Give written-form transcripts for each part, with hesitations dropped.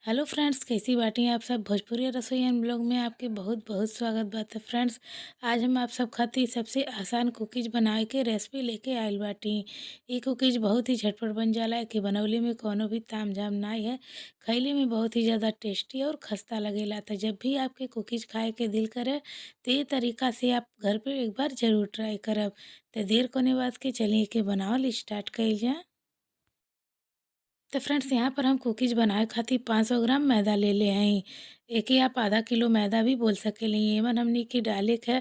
Hello friends, कैसी बाटी आप सब। भोजपुरी रसोई एंड ब्लॉग में आपके बहुत बहुत स्वागत बात है। फ्रेंड्स, आज हम आप सब खातिर सबसे आसान कुकीज़ बनाए के रेसिपी लेके आयल बाटी। ये कुकीज़ बहुत ही झटपट बन जाला कि बनवले में कोनो भी ताम झाम नहीं है, खैले में बहुत ही ज़्यादा टेस्टी और खस्ता लगेला। तो जब भी आपके कुकीज़ खाए के दिल करे तो ये तरीका से आप घर पर एक बार ज़रूर ट्राई करब। तो देर कोने बात के चलिए के बनावल स्टार्ट कइल जाए। तो फ्रेंड्स, यहाँ पर हम कुकीज़ बनाए खातिर 500 ग्राम मैदा ले ले हैं। एक ही आप आधा किलो मैदा भी बोल सकेली। एमन हमनी के डाले के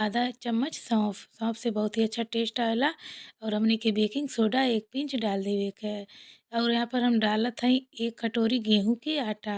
आधा चम्मच सौंफ, सौंफ से बहुत ही अच्छा टेस्ट आवेला। और हमनी के बेकिंग सोडा 1 पिंच डाल देवे के है। और यहाँ पर हम डालत हई 1 कटोरी गेहूँ के आटा।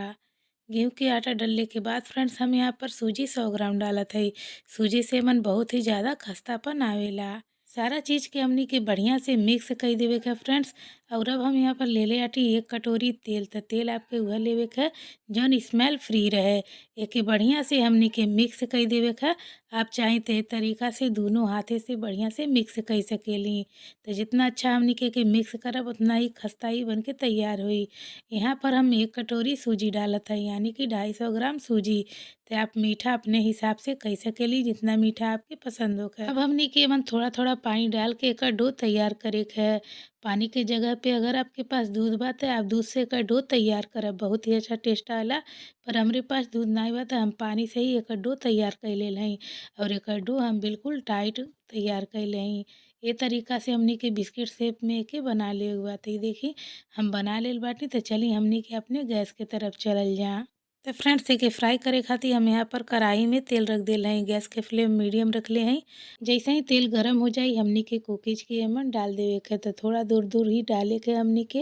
गेहूँ के आटा डालने के बाद फ्रेंड्स हम यहाँ पर सूजी 100 ग्राम डालत हई। सूजी से मन बहुत ही ज़्यादा खस्तापन आवेला। सारा चीज़ के हमनी के बढ़िया से मिक्स कर देवे के फ्रेंड्स। और अब हम यहाँ पर ले ले आटी 1 कटोरी तेल। तो तेल आपके वह लेवे के जौन स्मेल फ्री रहे। एके बढ़िया से हमनी के मिक्स कर देवे के। आप चाहें तो ये तरीका से दोनों हाथे से बढ़िया से मिक्स कर सकेली। तो जितना अच्छा हमनी के मिक्स करब उतना ही खस्ता ही बन के तैयार हुई। यहाँ पर हम 1 कटोरी सूजी डालत हई, यानी कि 250 ग्राम सूजी। तो आप मीठा अपने हिसाब से कह सकेली, जितना मीठा आपके पसंद हो। अब हमनी के एमन थोड़ा थोड़ा पानी डाल के एक डो तैयार करे के है। पानी के जगह पे अगर आपके पास दूध बा तो आप दूध से एक डो तैयार करब, बहुत ही अच्छा टेस्ट आला। पर हमरे पास दूध नहीं बा तो हम पानी से ही एक डो तैयार कर लेल हई। और एक डो हम बिल्कुल टाइट तैयार कर ले हई। ये तरीका से हमनी के बिस्किट शेप में एके बना ले बा। तो देखी हम बना लेल बाटी। तो चली हमनी के अपने गैस के तरफ चलल जा। तो फ्रेंड्स, एके फ्राई करे खातिर हम यहाँ पर कढ़ाई में तेल रख देल हई। गैस के फ्लेम मीडियम रख ले हई। जैसे ही तेल गरम हो जाए हमनी के कुकीज़ के एमन डाल देवे के। तो थोड़ा दूर दूर ही डाले के हमनी के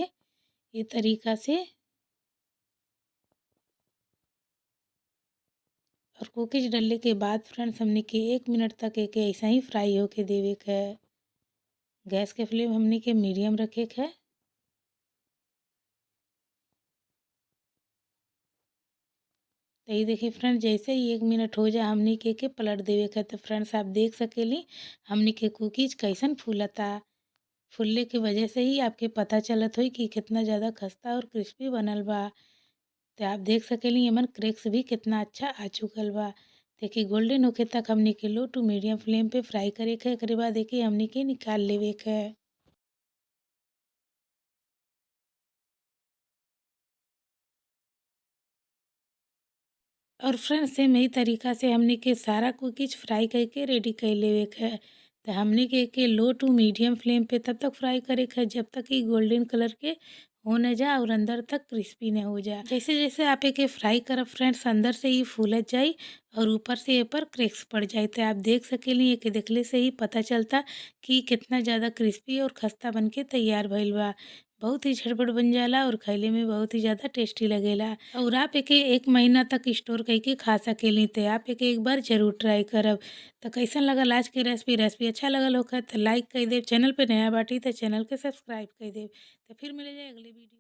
ये तरीका से। और कुकीज़ डालने के बाद फ्रेंड्स हमनी के 1 मिनट तक एके ऐसा ही फ्राई होके देवे के। गैस के फ्लेम हमनी के मीडियम रखे के। तो ये देखिए फ्रेंड्स, जैसे ही 1 मिनट हो जाए हमनी के पलट देवे के। तो फ्रेंड्स आप देख सकेली हमनी के कुकीज़ कैसन फूलता। फूलने के वजह से ही आपके पता चलत होई कि कितना ज़्यादा खस्ता और क्रिस्पी बनल बा। तो आप देख सकेली एमन क्रैक्स भी कितना अच्छा आ चुकल बा। देखिए गोल्डन होके तक हमनी के लो टू मीडियम फ्लेम पे फ्राई करे के। एकरे बाद देखिए हमनी के निकाल लेवे के। और फ्रेंड्स सेम यही तरीका से हमनी के सारा कुकीज़ फ्राई करके रेडी कर लेवे के। तो हमनी के लो टू मीडियम फ्लेम पे तब तक फ्राई करे के जब तक कि गोल्डन कलर के हो न जा और अंदर तक क्रिस्पी न हो जा। जैसे जैसे आप एके फ्राई करब फ्रेंड्स अंदर से ही फूलत जाई और ऊपर से ये पर क्रैक्स पड़ जाए। तो आप देख सकेली एके देखले से ही पता चलता कि कितना ज़्यादा क्रिस्पी और खस्ता बन के तैयार भइल बा। बहुत ही झटपट बन जाला और खैले में बहुत ही ज़्यादा टेस्टी लगेला। और आप एके 1 महीना तक स्टोर करके खा सकेली। तो आप एके एक बार ज़रूर ट्राई करब। तो कैसन लगल आज के रेसिपी? रेसिपी अच्छा लगल होखे तो लाइक कर देव। चैनल पे नया बाटी तो चैनल के सब्सक्राइब कर देव। तो फिर मिले जाए अगले वीडियो।